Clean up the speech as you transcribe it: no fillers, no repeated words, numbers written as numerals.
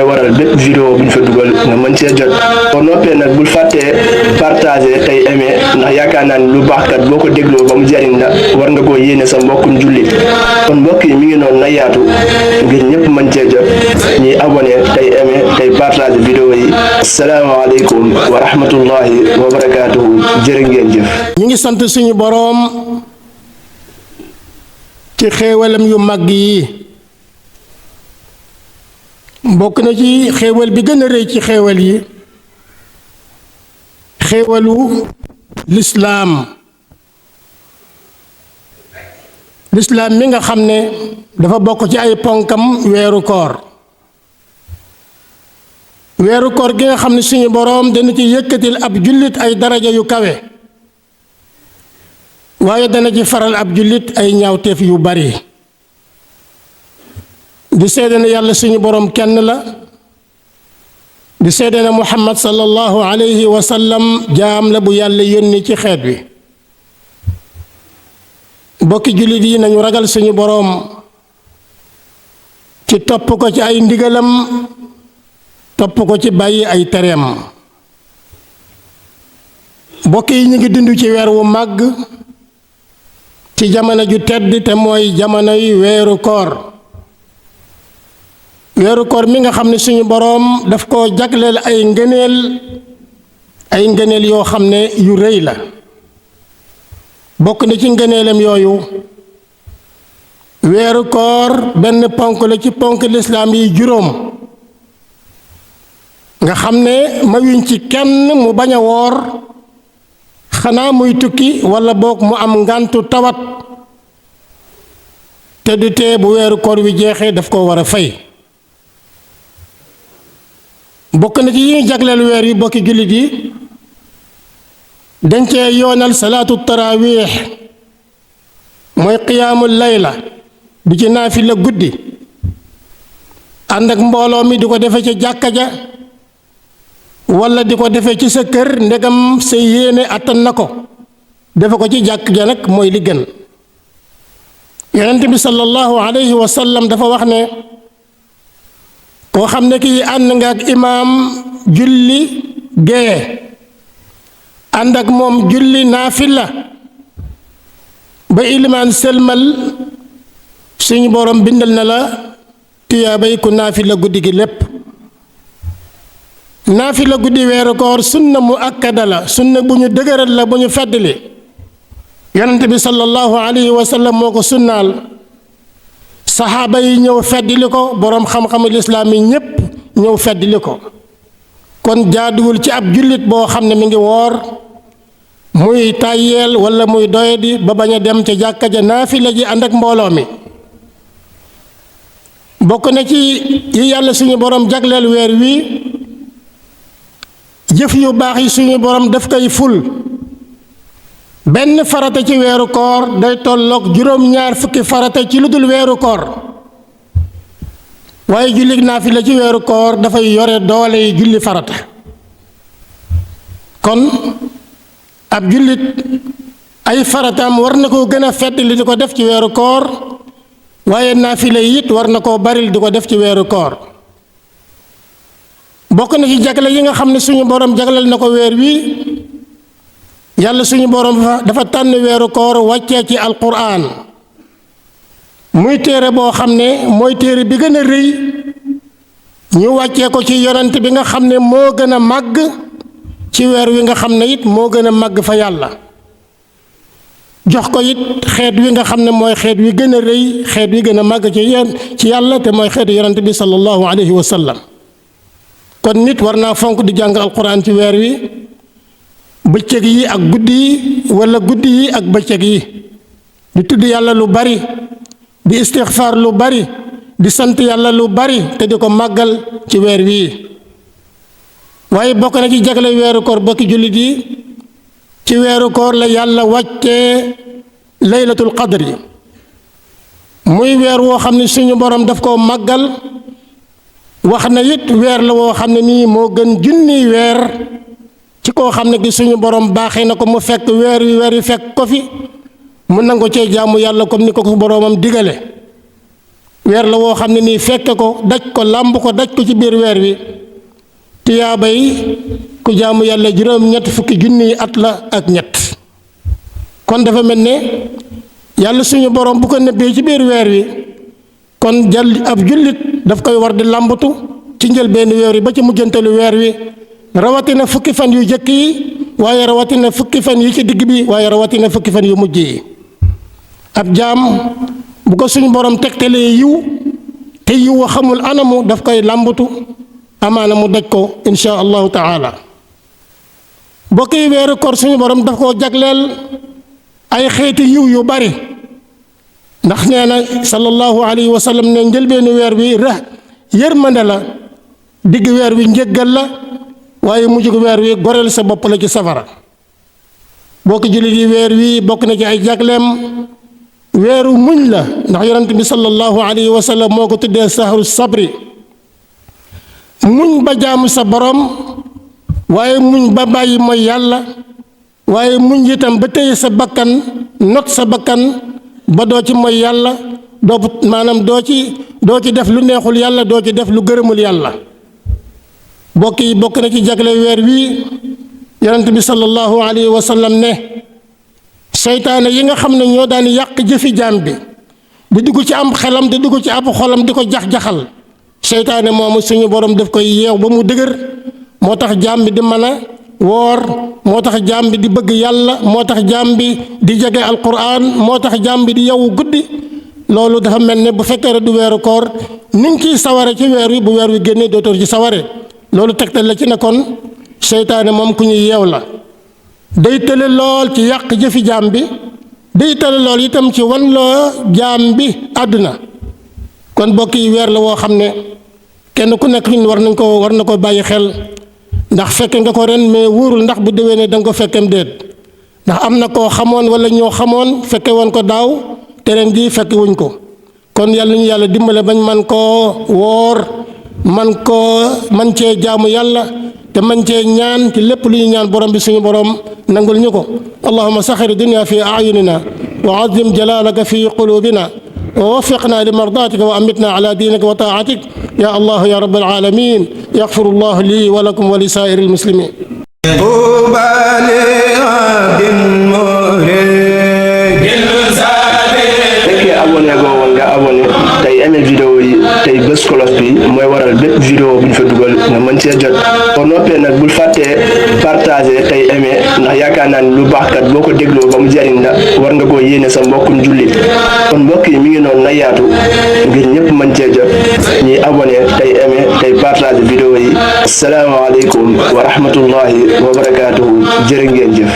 mooy waral bépp vidéo bu ñu fa dugal nga mën cee jot boo noppee nag bul fàttee partager tey aimer ndax yaakaar naa ni lu baax kat boo ko dégloo ba mu jariñ la war nga koo yéene sa mbokkum jullit kon mbokk yi mi ngi noonu na yaatu ngir ñëpp mën cee jot ñuy abonné tey aimer tey partager vidéo yi. asalaamaaleykum wa rahmatullahi wa barakaatuhu. jërë ngeen jëf. ñu ngi sant suñu boroom ci xéewalam yu mag yi. bokk na ci xéewal bi gën a rëy ci xéewal yi xéewalu lislaam mi nga xam ne dafa bokk ci ay ponkam weeru koor gi nga xam ne suñu boroom dana ci yëkkatil ab jullit ay daraja yu kawe waaye dana ci faral ab jullit ay ñaawteef yu bari di seede ne yàlla suñu boroom kenn la di seede ne muhammad sallallahu alayhi wa sallam jaam la bu yàlla yónni ci xeet wi bokki jullit yi nañu ragal suñu boroom ci topp ko ci ay ndigalam topp ko ci bàyyi ay tereem bokk yi ñu ngi dund ci weer wu màgg ci jamono ju tedd te mooy jamonoy weeru koor mi nga xam ne suñu boroom daf koo jagleel ay ngëneel yoo xam ne yu rëy la bokk na ci ngëneelam yooyu weeru koor benn ponk la ci ponk lislaam yi juróom nga xam ne mayuñ ci kenn mu bañ a woor xanaa muy tukki walla boog mu am ngàntu tawat te du tee bu weeru koor wi jeexee daf ko war a fay bokk na ci yi ñu jagleel weer yi bokki jullit yi dañ cee yoonal salaatu tarawiix mooy qiyaamul layla di ci naafila guddi ànd ak mbooloo mi di ko defe ca jàkka ja walla di ko defe ci sa kër ndegam sa yéene attan na ko defe ko ci jàkk ja nag mooy li gën yonent bi sallallahu alayhi wa sallam dafa wax ne koo xam ne kii ànd nga ak imaam julli gee ànd ak moom julli naafila ba ilimaan sëlmal suñu borom bindal na la tuyaabay ku naafila guddi gi lépp naafila guddi weeru koor sunna mu akkada la sunna bu ñu dëgëral la bu ñu feddli yonent bi sallallahu alayhi wa sallam moo ko sunnaal saxaaba yi ñëw feddli ko boroom xam-xamu lislaam yi ñépp ñëw feddli ko kon jaaduwul ci ab jullit boo xam ne mi ngi woor muy tàyyeel walla muy doyadi ba bañ a dem ca jàkka ja naafila ji ànd ak mbooloo mi bokk na ci yi yàlla suñu boroom jagleel weer wi jëf yu baax yi suñu boroom daf koy ful benn farata ci weeru koor day tolloog juróom-ñaar fukki farata ci lu dul weeru koor waaye julli naafila ci weeru koor dafay yore doole yi julli farata kon ab jullit ay farataam war na koo gën a fedd li di ko def ci weeru koor waaye naafila yi it war na koo baril di ko def ci weeru koor bokk na ci jagle yi nga xam ne suñu borom jagleel na ko weer wi yàlla suñu borom dafa tànn weeru koor wàccee ci alquran muy téere boo xam ne mooy téere bi gën a rëy ñu wàccee ko ci yonent bi nga xam ne moo gën a màgg ci weer wi nga xam ne it moo gën a màgg fa yàlla jox ko it xeet wi nga xam ne mooy xeet wi gën a rëy xeet wi gën a màgg ci yàlla te mooy xeetu yonent bi sallallahu alayhi wa sallam kon nit war naa fonk di jàng alquran ci weer wi bëccëg yi ak guddi yi walla guddi yi ak bëccëg yi di tudd yàlla lu bari di istixfaar lu bari di sant yàlla lu bari te di ko màggal ci weer wii waaye bokk na ci jagle weeru koor bokki jullit yi ci weeru koor la yàlla wàccee laylatul qadri muy weer woo xam ne suñu borom daf koo màggal wax na it weer la woo xam ne nii moo gën junniy weer ci koo xam ne gi suñu borom baaxee na ko mu fekk weer wi fekk ko fi mu nangu cee jaamu yàlla comme ni ko ko boroomam digale weer la woo xam ne nii fekk ko daj ko làmb ko daj ko ci biir weer wi tiyaaba yi ku jaamu yàlla juróom-ñett fukki junni at la ak ñett kon dafa mel ne yàlla suñu borom bu ko nëbbee ci biir weer wi kon ab jullit daf koy war di làmbatu ci njëlbéen weer wi ba ci mujjantalu weer wi rawatina fukki fan yu jëkk yi waaye rawatina fukki fan yi ci digg bi waaye rawatina fukki fan yu mujj yi ab jaam bu ko suñu borom tegtalee yiw te yiw wa xamul anamu daf koy làmbatu amaana mu daj ko insha allahu taala bokk yi weeru koor suñu borom daf koo jagleel ay xeeti yiw yu bari ndax nee na sallallahu alayhi wa sallam ne njëlbeenu weer wi yërmande la digg weer wi njëggal la waaye mujjug weer wi goreel sa bopp la ci safara bokk jullit yi weer wi bokk na ci ay jagleem weeru muñ la ndax yonent bi sallallahu alayhi wa sallam moo ko tuddee sahru sabri muñ ba jaamu sa borom waaye muñ ba bàyyi mooy yàlla waaye muñ itam ba téye sa bakkan not sa bakkan ba doo ci mooy yàlla doo ci def lu neexul yàlla doo ci def lu gërëmul yàlla bokk yi bokk na ci jagle weer wi yonent bi sallallahu alayhi wa sallam ne seytaane yi nga xam ne ñoo daan yàq jëfi jaam bi di dugg ci am xelam di dugg ci ab xolam di ko jax-jaxal seytaane moomu suñu borom daf koy yeew ba mu dëgër moo tax jaam bi di mën a woor moo tax jaam bi di bëgg yàlla moo tax jaam bi di jege alquran moo tax jaam bi di yeewu guddi loolu dafa mel ne bu fekkee du weeru koor ni nga ciy saware ci weer wi bu weer wi génnee dootoo ci saware loolu tegtal la ci ne kon seytaane moom ku ñuy yeew la day tële lool ci yàq jëfi jaam bi day tële lool itam ci wan loo jaam bi àdduna kon bokk yi weer la woo xam ne kenn ku nekk ñun war na ko bàyyi xel ndax fekke nga ko ren mais wóorul ndax bu déwénee da nga ko fekkem déet ndax am na koo xamoon wala ñoo xamoon fekke woon ko daaw te ren jii fekk wuñ ko kon yàlla ñu yàlla dimbale bañ man koo woor man cee jaamu yàlla te man cee ñaan ci lépp lu ñu ñaan borom bi suñu borom nangul ñu ko allahumma saxir dunya fi a'yunina wa azim jalalaka fi qulubina wa waffiqna li mardatika wa amitna ala dinika wa taatik ya allah ya rabbal alamin yaghfiru allah li wa lakum wa li saa'iril muslimin abonné goo woon nga abonné tey aimé vidéo yi tey bés cloche bi mooy waral bépp vidéo bu ñu fa dugal nga mën cee jot boo noppee nag bul fàttee partager tey aimé ndax yaakaar naa ni lu baax kat boo ko dégloo ba mu jariñ la war nga koo yéene sa mbokkum jullit kon mbokk yi mi ngi noonu na yaatu ngir ñëpp mën cee jot ñuy abonné tey aimé tey partager vidéo yi asalaamaaleykum wa rahmatullahi wa barakaatuhu jërë ngeen jëf